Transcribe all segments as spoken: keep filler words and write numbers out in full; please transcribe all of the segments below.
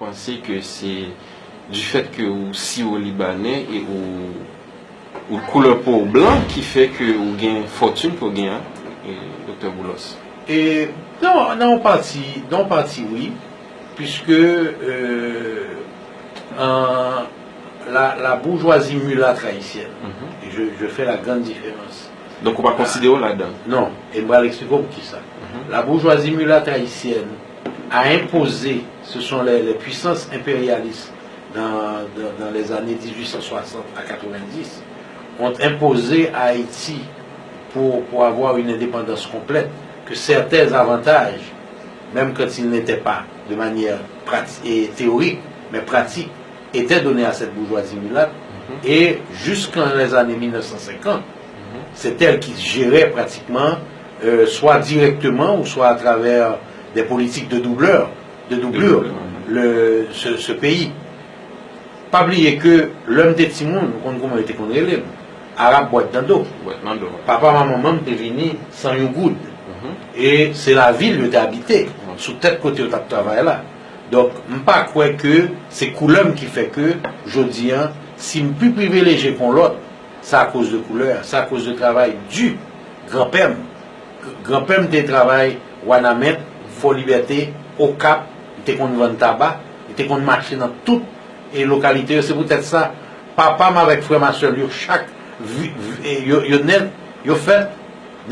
Panse ke se du fait que ou siwo libanè e ou, ou koulè po w blan ki fè ke ou gen fòtin ke w gen an, e, Doktè Boulos? E, non, nan yon pati, nan yon pati, wi, puisque euh, euh, la, la bourgeoisie mulâtre haïtienne, et je, je fais la grande différence. Donk ou pa konsidere w ladan? Non, e m pral eksplike w poukisa. La bourgeoisie mulâtre haïtienne a imposé, ce sont les, les puissances impérialistes dans, dans, dans les années dix-huit cent soixante à quatre-vingt-dix, ont imposé à Haïti pour, pour avoir une indépendance complète, que certains avantages, même quand ils n'étaient pas de manière prati- et théorique, mais pratique, étaient donnés à cette bourgeoisie mulâtre. Et jusqu'en les années mille neuf cent cinquante, c'est elle qui gérait pratiquement, euh, soit directement ou soit à travers des politiques de doublure, de doublure, le, ce, ce pays. Pa bliye ke lè m te timoun, ou konn kouman yo te konn rele m, Arab bwèt nan do. Bwèt nan do. Papa m ak manman m te vini san yon goud. E se lavil yo te abite, sou tèt kote yo t ap travay la. Donk, m pa kwè ke se koulè m ki fè ke, jodi a, si m pi privilejye ke yon lòt, se akoz de koulè a, se akoz de travay di granpè m. Granpè m te travay Wanament, Fò Libète, Okap, li te konn vann taba, li te konn mache nan tout e lokalite yo. Se poutèt sa, papa m avèk frè m ak sè l yo, chak, vi- vi- e yo, yo nèt, yo fèt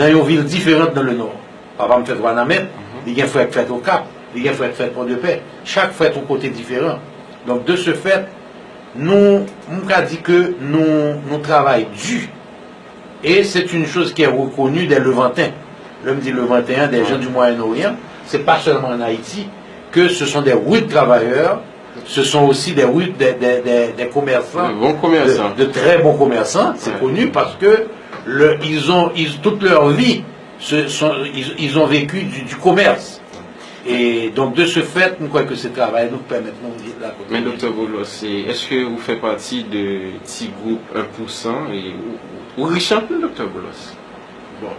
nan yon vil diferan nan le nò. Papa m fèt Wanament, li gen frè k fèt Okap, li gen frè k fèt Pòdepè. Chak fèt yon kote diferan. Donk, de ce fait, nou, m ka di ke nou, nou travay di. Et c'est une chose qui est reconnue des Levantins. Lè m di Levanten an, des gens du Moyen-Orient, c'est pas seulement en Haïti que ce sont des rudes travailleurs, ce sont aussi des rudes, des, des, des, des commerçants, De bons commerçants. De, de très bons commerçants, c'est connu parce que le, ils ont, ils, toute leur vie, ce sont, ils, ils ont vécu du, du commerce. E donk, de ce fait, m kwè ke se travay nou k pèmèt nou rive la kote. Men Doktè Boulos, se, èske ou fè pati de ti gwoup en pou san e ou, ou rich anpil, Doktè Boulos? Bon,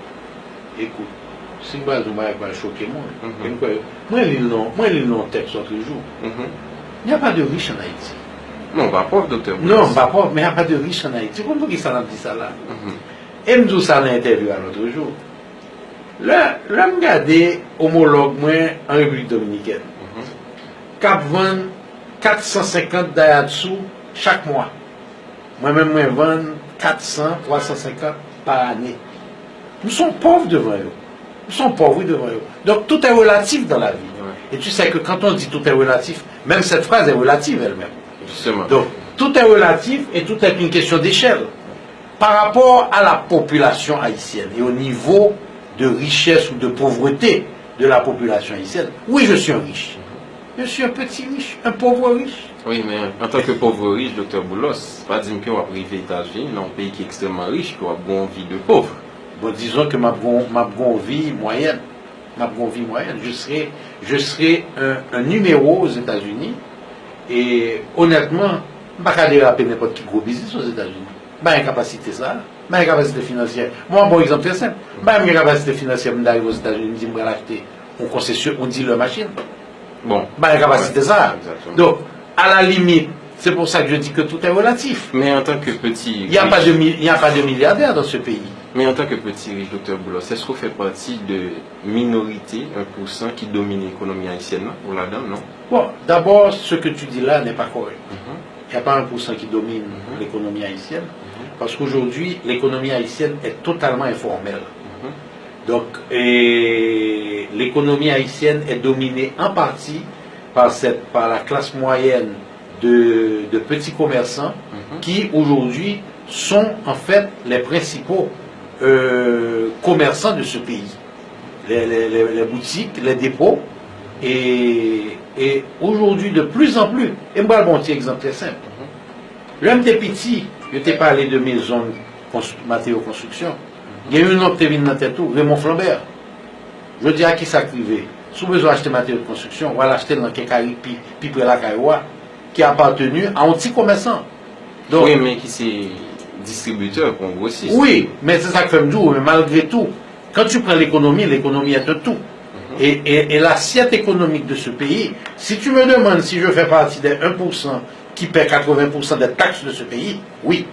ekout, si m pral di yon bagay k pral choke moun, e m kwè, mwen li l nan, mwen li l nan yon tèks lòt jou. Il n'y a pas de riche en Haïti. Non, ou pa pòv, Doktè Boulos. Non, m pa pòv, mais il n'y a pas de riche en Haïti. Ou konn poukisa n ap di sa la? E m di w sa nan entèvyou a lòt jou. Lè, lè m gade omològ mwen an Repiblik Dominikèn, k ap vann kat san senkant Daihatsu chak mwa. Mwen menm, mwen vann kat san, twa san senkant pa ane. M se yon pòv devan yo. M se yon pòv, wi, devan yo. Donc, tout est relatif dans la vie. Et tu sais que quand on dit tout est relatif, même cette phrase est relative elle-même. Justement. Donc, tout est relatif et tout est une question d'échelle. Par rapport à la population haïtienne et au niveau de richesse ou de pauvreté de la population haïtienne, oui, je suis un riche. Je suis un petit riche, un pauvre riche. Wi, men antanke pòv rich, Doktè Boulos, pa di m ke w ap rive Etazini, nan yon peyi ki ekstrèmman rich, ke w ap gen yon vi de pòv. Bon, disons que m ap gen, m ap gen yon vi mwayèn. M ap gen yon vi mwayèn. Je serai, je serai un, un numéro aux États-Unis. E onètman, m pa ka derape nenpòt ki gwo biznis Ozetazini. M pa gen kapasite sa a. M pa gen kapasite finansyè. Mwen, m ba w egzanp trè senp. M pa menm gen kapasite finansyè pou m ta rive Ozetazini, m di m pral achte yon konsesyon, yon dealer machin. Bon. M pa gen kapasite sa a. Exactement. Donc, à la limite, c'est pour ça que je dis que tout est relatif. Men antanke peti Il n'y a pas de, mi- il n'y a pas de milliardaire dans ce pays. Men antanke peti rich, Doktè Boulos, èske w fè pati de minorite, en pou san, ki domine ekonomi ayisyèn nan? Ou ladan, non? Bon, d'abord, ce que tu dis là n'est pas correct. Il n'y a pas un pour cent qui domine l'économie haïtienne, parce qu'aujourd'hui, l'économie haïtienne est totalement informelle. Donc, et l'économie haïtienne est dominée en partie par cette, par la classe moyenne de, de petits commerçants qui, aujourd'hui, sont en fait les principaux euh, commerçants de ce pays. Les, les, les, les boutiques, les dépôts. Et, et aujourd'hui, de plus en plus, e m pral ba w yon ti egzanp trè senp. Lè m te piti, yo te pale de mezon, matériaux construction. Gen yon non ki te vin nan tèt ou, Raymond Flambert. Jodi a, kisa k rive? Si w bezwen achte matériaux de construction, w al achte l nan kenkayri pi, pi pre lakay ou a, qui a appartenu à un petit commerçant. Wi, men ki se distribitè, pou yon gwosis. Wi, men se sa k fè m di w, men malgre tou, quand tu prends l'économie, l'économie est un tout. Et, et, et l'assiette économique de ce pays, si tu me demandes si je fais partie des un pour cent qui paient quatre-vingts pour cent des taxes de ce pays, oui.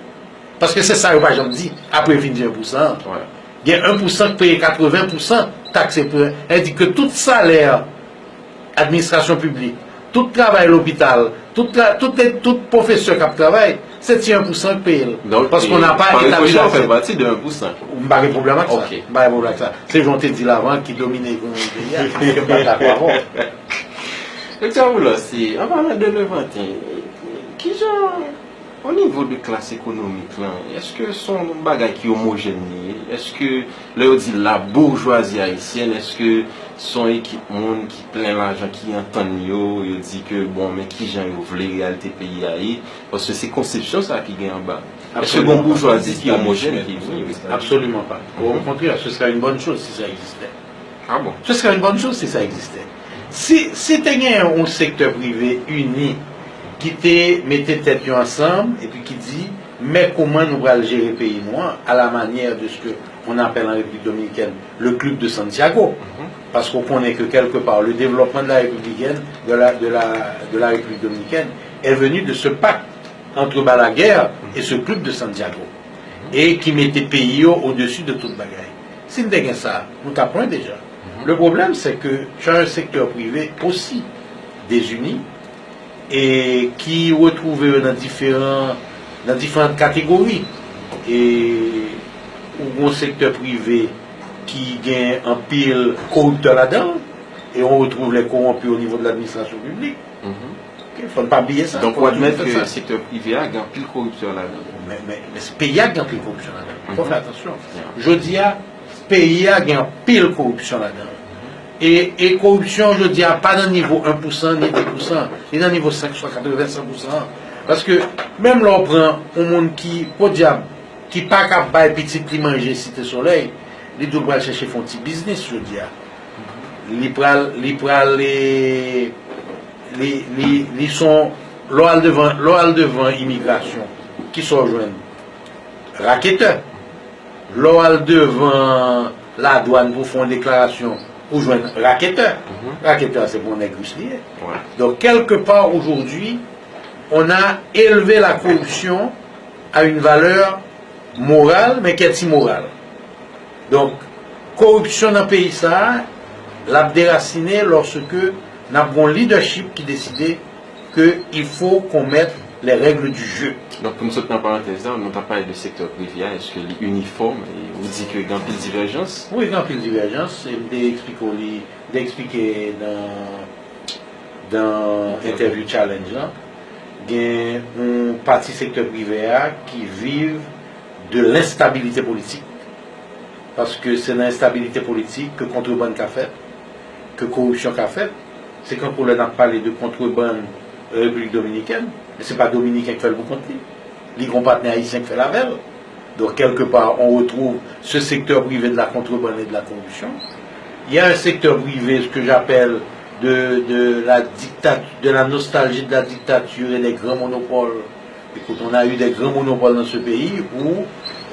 Paske se sa yo pa janm di, apre yo fin di un pour cent. Gen un pour cent ki peye quatre-vingts pour cent tax, e pou, e di ke tout salè administrasyon piblik, tout travay lopital, tout, tra, tout, tout pwofesè k ap travay, se ti un pour cent ki peye l. Paske on n'a pas établi l'assiette. Donk, pa rikochet, ou fè pati de un pour cent. M pa gen pwoblèm ak sa. M pa gen pwoblèm ak sa. Se jan w te di l avan ki domine ekonomi peyi a, ke m pa dakò avè w. Doktè Boulos, an palan de Levanten, kijan, o nivo de klas ekonomik lan, èske se yon bagay ki omojèn li ye? Èske lè yo di la bourgeoisie haïtienne, èske se yon ekip moun ki plen lajan, ki antann yo, yo di ke, bon, men kijan yo vle reyalite peyi a ye? Paske se konsepsyon sa ki gen anba. Èske gen yon boujwazi ki omojèn ki vini? Absolument pas. Au contraire, ce serait une bonne chose si ça existait. Ah bon? Ce serait une bonne chose si ça existait. Si, si te gen yon sektè prive ini ki te mete tèt yo ansanm epi ki di, men kòman nou pral jere peyi nou an, à la manière de ce que on appelle en République dominicaine le club de Santiago. Parce qu'on connaît que quelque part, le développement de la République, de la, de la, de la République dominicaine est venu de ce pacte entre Balaguer et ce club de Santiago, e ki mete peyi yo odesi de tout bagay. Si n te gen sa, nou t ap lwen deja. Le problème, c'est que tu as un secteur privé aussi désuni et qui retrouve yo dans différents, dans différentes catégories. E ou gen yon sektè prive ki gen anpil koriptè ladan l, et on retrouve les corrompus au niveau de l'administration publique. Ok, fò n pa bliye sa. Donk, ou admèt ke sektè prive a gen anpil koripsyon ladan l. Men, men, men se peyi a gen anpil koripsyon ladan l. Fò fè atansyon. Jodi a, peyi a gen anpil koripsyon ladan l. E, e koripsyon jodi a pa nan nivo un pour cent ni de pour cent, li nan nivo senk, swa katreven, san pour cent. Paske menm lè w pran yon moun ki, podyab, ki pa ka bay pitit li manje Site Solèy, li di w l pral chèche fè yon ti biznis jodi a. Li pral, li pral, e, li, li, li son, lè w al devan, lè w al devan imigrasyon, kisa w jwenn? Raketè. Lè w al devan ladwàn pou fè yon deklarasyon, ou jwenn raketè. Raketè a se pou yon nèg rich li ye. Donk, quelque part aujourd'hui, on a élevé la corruption à une valeur morale, mais qui est imorale. Donk, koripsyon nan peyi sa a, l ap derasinen lòske n ap gen yon leadership ki deside ke il faut qu'on mette les règles du jeu. Donk, pou n sot nan parantèz la, nou t ap pale de sektè prive a, èske li inifòm? E ou di ke gen anpil divèjans? Wi, gen anpil divèjans. E m te eksplike w li, m te eksplike nan, nan entèvyou challenge lan. Gen yon pati sektè prive a ki viv de lenstabilite politik. Paske se nan enstabilite politik ke kontrebann ka fèt, ke koripsyon ka fèt. Se kankou lè n ap pale de kontrebann Repiblik Dominikèn, men se pa Dominiken k fè l pou kont li. Li gen yon patnè ayisyen k fè l avè l. Donc, quelque part, on retrouve ce secteur privé de la contrebande et de la corruption. Il y a un secteur privé, ce que j'appelle de, de la dictature, de la nostalgie de la dictature et des grands monopoles. Écoute, on a eu des grands monopoles dans ce pays où,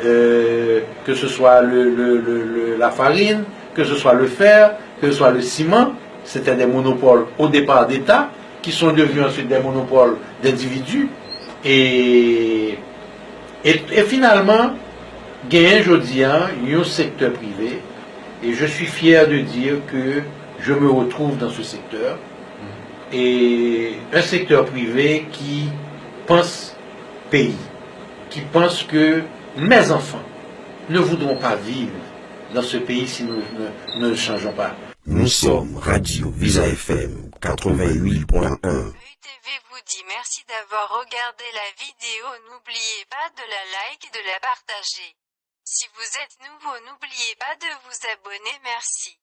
euh, que ce soit le, le, le, le, la farine, que ce soit le fer, que ce soit le ciment, c'était des monopoles au départ d'État, qui sont devenus ensuite des monopoles d'individus. Et, et, et finalement, genyen jodi a yon sektè prive, et je suis fier de dire que je me retrouve dans ce secteur, et un secteur privé qui pense pays, qui pense que mes enfants ne voudront pas vivre dans ce pays si nous ne, ne le changeons pas. Nous sommes Radio Visa F M quatre-vingt-huit point un. U T V vous dit merci d'avoir regardé la vidéo. N'oubliez pas de la like et de la partager. Si vous êtes nouveau, n'oubliez pas de vous abonner. Merci.